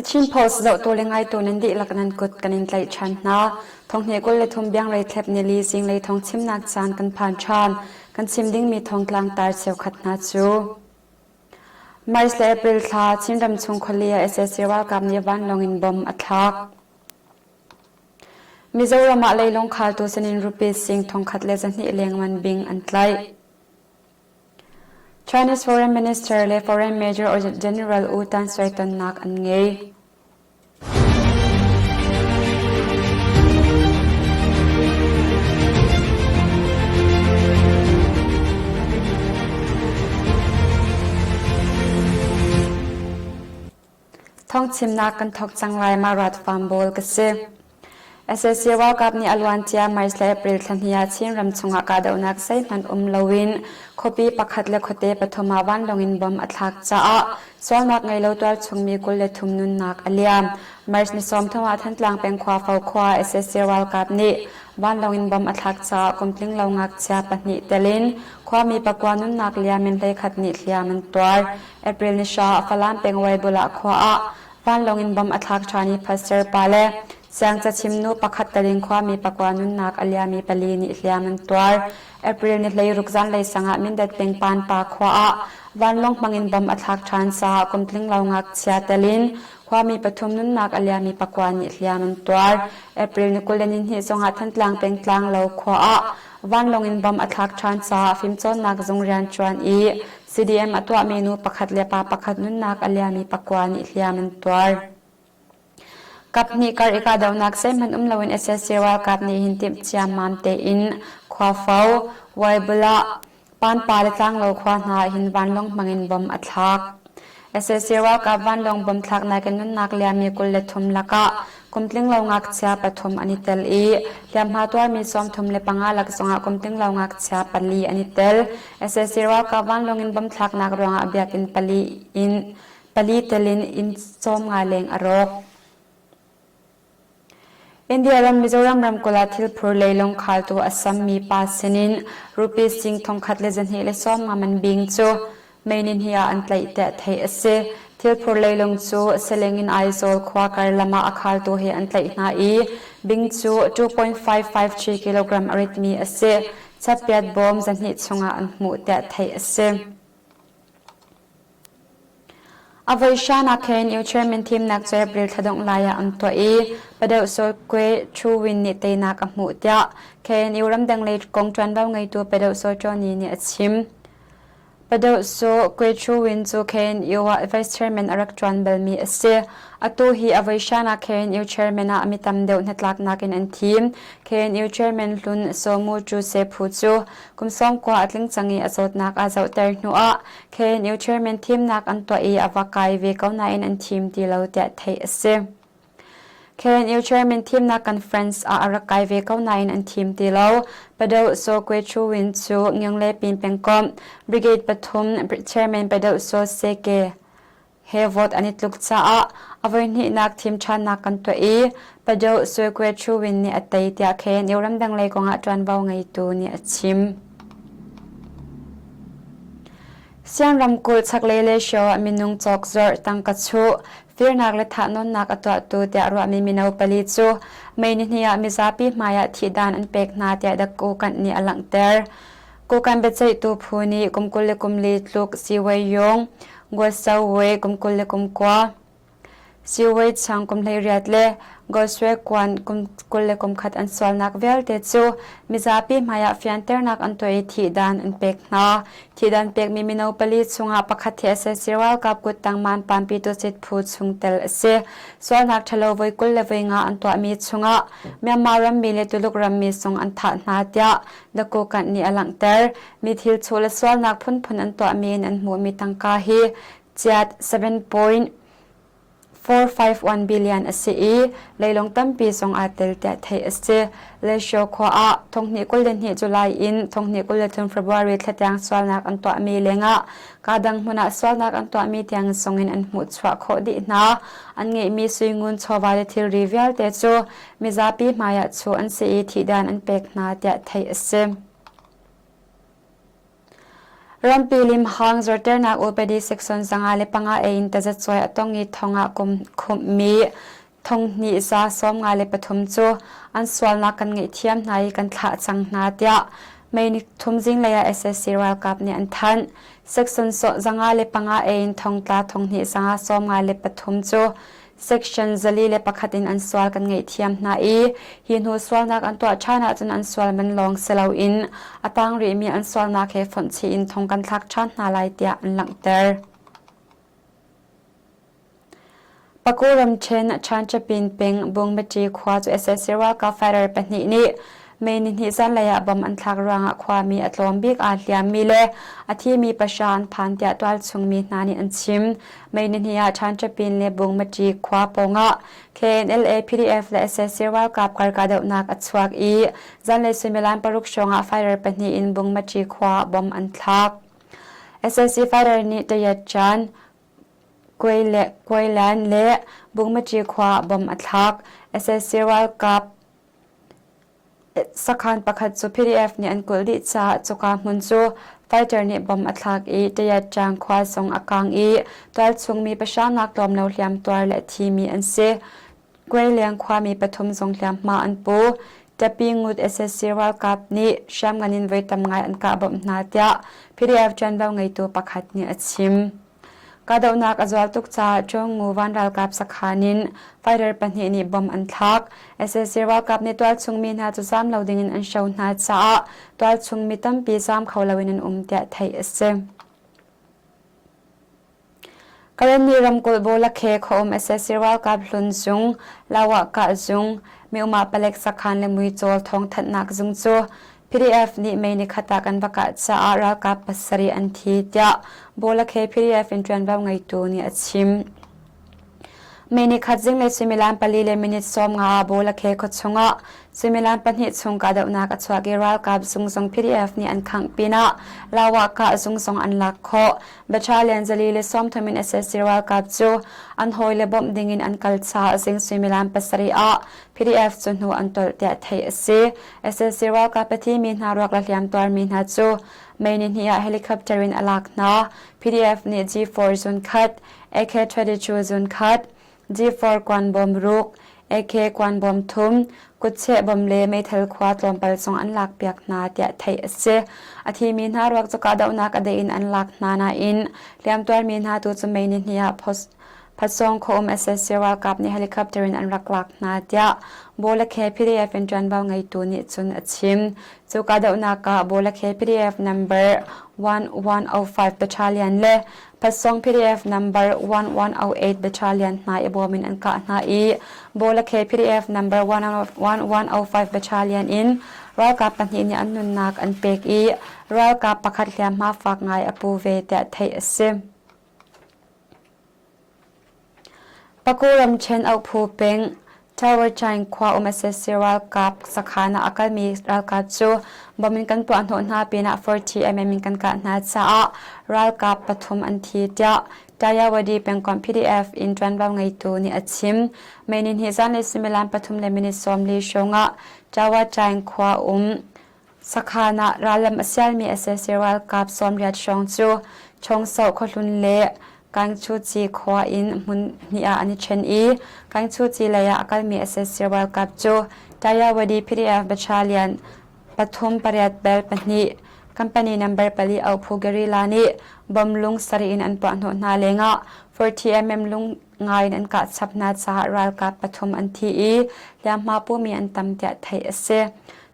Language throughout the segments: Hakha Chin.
Chin Post zohtu le ngaitu nan dihlak nan kut kan in tlaih ṭhan hna. Thonghnih 23 bianglei thlep nili zinglei thawng chimnak caan kan phan ṭhan. Kan chim dingmi thawngtlang tar cheukhat hna cu March le April thla Chinram chung khuali ah sac ralkap nih vanlawng in bomb a thlak. Mizoram ah leilung khaltu sinin rupees sing 1,200 lengman bing an tlaih. Chinese Foreign Minister le Foreign Major General U Tan Sui tonnak an ngei. Thawngchimnak kan thawk cang lai ma rat farm bawl ka si. Sac ralkap nih a luancia March le April thla hnih ah Chinram chungah kahdohnak zeihmanh um loin khuapi pakhat le khuate pathum ah vanlawng in bomb a thlak caah sualnak ngei lo tualchung mi 23 nunnak a liam. March ni 30 ah Thantlang peng Khuafo khua sac ralkap nih vanlawng in bomb a thlak caah kum tling lo ngakchia pahnih tel in khuami pakua nunnak liam in 11 nih hliam an tuar. April ni hra Falam peng Waibulah khua ah Vanlawng in bomb a thlak ṭhan i pastor pa le siangcachim nu pakhat taling khuami pakua nunnak a liami pali nih hliam an tuar. April ni 16 zanlei sang ah Mindat peng Panpa khua ah vanlawng hmangin bomb a thlak ṭhan caah kum tling lo ngakchia tel in khuami pathum nunnak a liami pakua nih hliam an tuar. April ni 22 zongah Thantlang peng Tlanglo khua ah vanlawng in bomb a thlak ṭhan caah fimcawnnak zung rianṭuan i CDM a tuahmi nu pakhat le pa pakhat nunnak a liami pakua nih hliam an tuar. Kaphnih kar i kahdohnak zeihmanh um loin sac ralkap nih hin timh ciammam tein Khuafo, Waibulah, Panpa le Tlanglo khua hna ah hin vanlawng hmangin bomb a thlak. Sac ralkap vanlawng bomb thlaknak in nunnak liami 23 lakah kumtling lo ngakchia pathum an i tel i hliamhma tuarmi 35 lak zongah kumtling lo ngakchia pali an i tel. Sac ralkap vanlawng in bomb thlaknak ruangah biakinn pali in pali tel in inn sawmnga leng a rawk. India ram Mizoram ramkulh ah thilphur leilung khaltu a sammi pa sinin rupees sing 1250 man bing cu May nihnih ah an tlaih tiah theih a si. Thilphur leilung cu Seleng in Aizawl khua karlam ah a khaltu he an tlaih hna i bing cu 2.553 kilogram a ritmi a si. Chappiat bawm zahnih chungah an hmuh tiah theih a si. A voi hranak KNU chairman thimnak cu April thla dongh lai ah an tuah i Padeuh Saw Kwe Thu Win nih teinak a hmuh tiah KNU ramdang lei kong ṭuanvo ngeitu Padeuh Saw Tawni nih a chim. Padeuh Saw Kwe Thu Win cu KNU ah vice chairman a rak ṭuan balmi a si. Atu hi a voi hranak KNU chairman ah mi tam deuh hnatlaknak in an thim. KNU chairman hlun Saw Mu Chu Se Phu cu kum 90 a tling cang i a zawtnak aa zohter hnuah KNU chairman thimnak an tuah i a va kai ve ko nain an thim ti lo tiah theih a si. KNU chairman thimnak conference ah a rak kai ve ko nain an thim ti lo. Padoh Saw Kwe Chu Win cu Ngyongle Pin pengkomh Brigade pathum chairman Padoh Saw Seke he vote an i tluk caah a voihnihnak thim ṭhannak kan tuah i Padoh Swe Kwe Chu Win nih a tei tiah KNU ramdang lei kongah ṭuanvo ngeitu nih a chim. Sian ramkulh chaklei le Sho ah minung cawkzorh tangka chuh firnak le thahnawnnak a tuahtu tiah ruahmi mino pali cu May nihnih ah mizapi hmaiah thihdan an pek hna tiah The Kokanh nih a langhter. Kokanh biaceihtu phu nih kum 24 tluk Siwei Yong, Guo We kum 29, Siwei Chang kum 18 le Goswe Kuan kum 21 an sualnak vialte cu mizapi hmaiah fianternak an tuah i thihdan an pek hna. Thihdan pekmi mino pali chungah pakhat hi sac ralkap kuttang Manpan Pyitusit phu chungtel a si. Sualnak ṭhalo voi 25 an tuahmi chungah Myanmar rammi le Tuluk rammi zong an thah hna tiah The Kokanh nih a langhter. Mi thil chuh le sualnak phunphun an tuahmi in an hmuhmi tangka hi chiat 7.451 billion a si i leilung tampi zong aa tel tiah theih a si. Lesho khua ah 2022 July in 2023 February thla tiang sualnak an tuahmi lengah kadang hmun ah sualnak an tuahmi tiang zong in an hmuhchuah khawh dih hna. An ngeihmi suingun chawva le thilri vialte cu mizapi hmaiah chuh an si i thihdan an pek hna tiah theih a si. Rampi limhang zorternak upadi section 505 A in tazacuai a tong i thong ah khumhmi thonghnih za 53 cu an sualnak kan ngaihthiam hna i kan thlah cang hna tiah May ni thum zinglei ah SSC ralkap nih an thanh. Section 505 A in thongtla thonghnih zanga 53 cu Section 401 in an sual kan ngaihthiam hna i hi hnu sualnak an tuah ṭhan ahcun an sual man lawng si loin a tang rihmi an sualnak he fonh chih in thong kan thlak ṭhan hna lai tiah an langhter. Paku ramṭhen Chanchapin peng Bungmati khua cu sac ralkap fighter pahnih nih May nihnih zanlei ah bom an thlak ruangah khuami a tlawm bik aa hliammi le a thimi pahra an phan tiah tualchung mi hna nih an chim. May nihnih ah Ṭhanṭapin le Bungmati khua pawngah KNLA, PDF le sac ralkap kar kahdohnak a chuak i zanlei suimilam paruk hrawngah fighter pahnih in Bungmati khua ah bom an thlak. Sac fighter nih Tayatchan, Kuailan le Bungmati khua ah bom a thlak. Sac ralkap Sakhan pakhat cu PDF nih an kulh dih caah cuka hmun cu fighter nih bomb a thlak i Tayatṭang khua zong a kang i tualchung mi pahranak tlawm lo hliamtuar le a thimi an si. Kuailiang khuami pathum zong hliamhma an pu. Tapi Ngut sac ralkap nih hriamngan in voi tam ngai an kah bawmh hna tiah PDF ṭuanvo ngeitu pakhat nih a chim. Kahdohnak a zual tuk caah Chawngngu van ralkap sakhan in fighter pahnih nih bomb an thlak. Sac ralkap nih tualchung mi hna cu zaam lo dingin an hro hna caah tualchung mi tampi zaam kho loin an um tiah theih a si. Karenni ramkulh Bawlakhe khuaum sac ralkap hlun zung, Lawah zung, Miumah palek sakhan le muicawl thawngthanhnak zung cu PDF nih May nikhat ah kan va kah caah ralkap pasarih an thi tiah Bawlakhe PDF in ṭuanvo ngeitu nih a chim. May nikhat zinglei suimilam pali le minute 15 ah Bawlakhe khuachung ah suimilam pahnih chung kahdohnak a chuak i ralkap zung zong PDF nih an khangh pinah Lawah kah zung zong an lak khawh. Battalion 130 in sac ralkap cu an hawile bawmh dingin an kal caah zing suimilam pasarih ah PDF cu hnu an tolh tiah theih a si. Sac ralkap a thimi hna ruak le hliamtuarmi hna cu May nihnih ah helicopter in a lak hna. PDF nih G4 zun khat, AK-22 zun khat, G4 kuan bawm ruk, AK kuan bawm thum, kutcheh bawm le meithal khua tlawmpal zong an lakpiak hna tiah theih a si. A thimi hna ruak cu kahdohnak a deh in an lak hna nain hliamtuarmi hna tu cu May nihnih ah Phatsawng khuaum sac ralkap nih helicopter in an rak lak hna tiah Bawlakhe PDF in ṭuanvo ngeitu nih cun a chim. Cu kahdohnak ah Bawlakhe PDF number 1105 Battalion le Phatsawng PDF number 1108 Battalion hna i bawm in an kah hna i Bawlakhe PDF number 1105 Battalion in ralkap pahnih nih an nunnak an pek i ralkap pakhat hliamhma fak ngai a pu ve tiah theih a si. Paku ramṭhen Auhphu peng Towerchaing khua um sac ralkap sakhan ah a kalmi ralkap cu bomb in kan puahhnawh hna pinah 40mm in kan kah hna caah ralkap pathum an thi tiah Tayawadi pengkomh PDF in ṭuanvo ngeitu nih a chim. May nihnih zanlei suimilam pathum le minute 40 hrawng ah Towerchaing khua um Sakhan ah rallam a sialmi sac ralkap 80 hrawng cu Chawngsoh khuahlun le Kangchuci khua in hmun hnih ah an i ṭhen i Kangchuci lei ah a kalmi sac ralkap cu Tayawadi PDF Battalion pathum pariat bel pahnih company number pali Auhphu Guerrilla nih bom lung sarih in an puahhnawh hna lengah 40mm lung ngai in an kah chap hna caah ralkap pathum an thi i hliamhma pumi an tam tiah theih a si.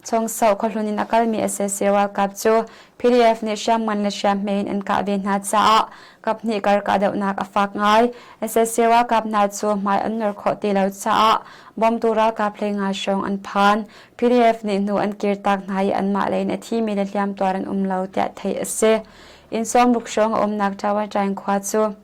Chawngsoh khuahlun in a kalmi sac ralkap cu PDF nih hriamngan le hriamhme in an kah ve hna caah kaphnih kar kahdohnak a fak ngai. Sac ralkap hna cu hmai an nor khawh ti lo caah bawmtu ralkap hleinga hrawng an phan. PDF nih hnu an kirtak hna i anmah lei in a thimi le hliamtuar an um lo tiah theih a si. Inn sawmruk hrawng a umnak Tawaṭaing khua cu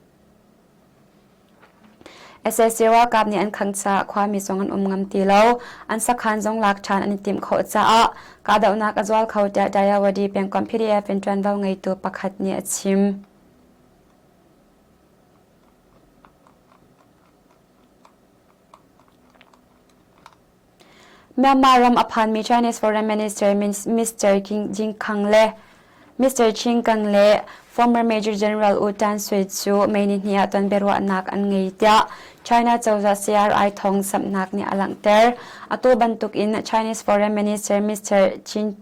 Sac ralkap nih an khangh caah khuami zong an um ngam ti lo. An sakhan zong lak ṭhan an i timh khawh caah kahdohnak a zual kho tiah Dayawadi pengkomh PDF in ṭuanvo ngeitu pakhat nih a chim. Myanmar ram a phanmi Chinese Foreign Minister Mr. Jing Kang le Mr. Qin Gang le former Major General U Tan Sui cu May nihnih ah ton biaruahnak an ngei tiah China cozah CRI thawng zamhnak nih a langhter. Atu bantuk in Chinese Foreign Minister Mr. Qin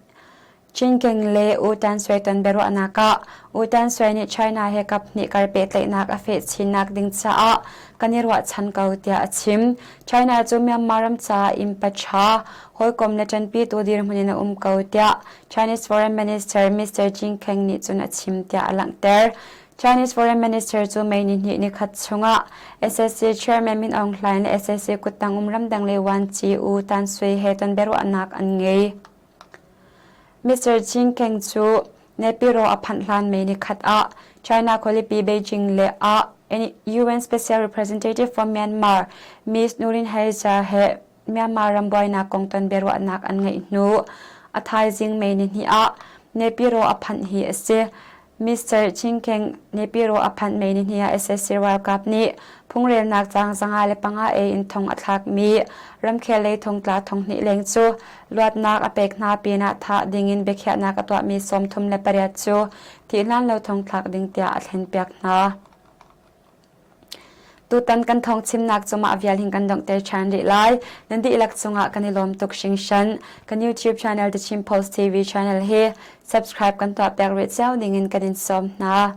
Qin Gang le U Tan Sui ton biaruahnak ah U Tan Sui nih China he kaphnih kar pehtlaihnak a feh chinnak ding caah kan i ruahchan ko tiah a chim. China cu Myanmar ram caah innpa ṭha, hawikom le ṭanpitu dirhmun in a um ko tiah Chinese Foreign Minister Mr. Jin Keng nih cun a chim tiah a langhter. Chinese Foreign Minister cu May nihnih nikhat chungah SSC Chairman Min Aung Hlaing le SSC kuttang um ramdang le Wan Chi U Tan Sui he ton biaruahnak an ngei. Mr. Qin Keng cu Naypyidaw a phanh hlan May nikhat ah China khualipi Beijing le ah UN Special Representative for Myanmar Ms. Noeleen Heyzer he Myanmar ram buainak kong ton biaruahnak an ngeih hnu a thaizing May nihnih ah Naypyidaw a phanh hi a si. Mr. Chinkeng Naypyidaw a phanh May nihnih ah SSC ralkap nih phungrelnak caang 55 A in thong a thlakmi ramkhel lei thongtla thonghnih leng cu luatnak a pek hna pinah thah dingin biakhiahnak a tuahmi 38 cu thihhlan lo thongthlak ding tiah a thlenpiak hna. Tutan kan thawngchimnak cu mah vial hin kan donghter ṭhan rih lai. Nan dihlak cungah kan i lawm tuk hringhran. Kan YouTube channel The Chin Post TV channel hi subscribe kan tuah piak rih cio dingin kan in sawm hna.